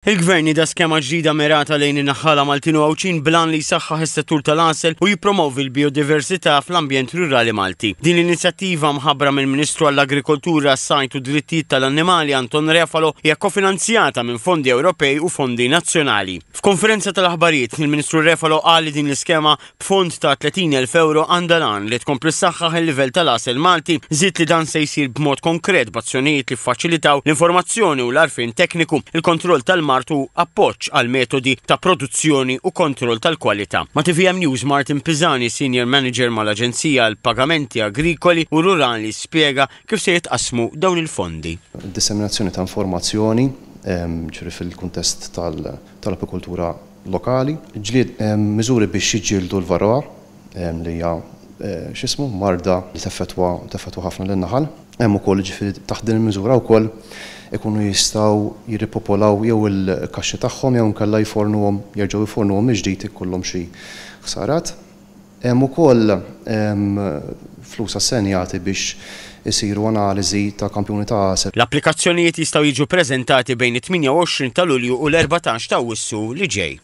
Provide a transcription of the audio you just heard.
Il-Gvern nieda skema ġdida mirata lejn in-naħħala Maltin u Għawdxin bl-għan li jsaħħaħ is-settur tal-għasel u jippromovi l-bijodiversità fl-ambjent rurali Malti. Din l-inizjattiva mħabbra mill-Ministru għall-Agrikoltura, s-Sajd u d-Drittijiet tal-Annimali Anton Refalo hija kofinanzjata minn fondi Ewropej u fondi nazzjonali. F'konferenza tal-aħbarijiet, il-Ministru Refalo qal li din l-iskema b'fond ta' 30,000 ewro għandha l-għan li tkompli ssaħħaħ il-livell tal-għasel Malti. Żied li dan se jsir b'mod konkret b'azzjonijiet li ffaċilitaw l-informazzjoni u l-għarfien tekniku, il-kontroll tal-mard u appoġġ għal metodi ta' produzzjoni u kontroll tal-kwalità. Ma' tvm News Martin Pisani, Senior Manager mal-Aġenzija għall-Pagamenti Agrikoli u Rurali spjega kif se jitqassmu dawn il-fondi. Disseminazzjoni ta' informazzjoni, ġifieri fil-kuntest tal-apikultura lokali. Ġlied, miżuri biex jiġġieldu l-varroa, li hija x'ismu, marda li teffettwa teffettwa ħafna lin-naħal. Hemm ukoll jiġifieri taħt din il-miżura wkoll ikunu jistgħu jirripopolaw jew il-kaxxi tagħhom jew inkella jfornuhom jerġgħu jfornuhom mill-ġdid jekk ikollhom xi ħsarat. Hemm ukoll flus assenjati biex isiru analiżi ta' kampjuni ta' għasel. L-applikazzjonijiet jistgħu jiġu preżentati bejn it-28 ta' Lulju u l-14 ta' Awwissu li ġej.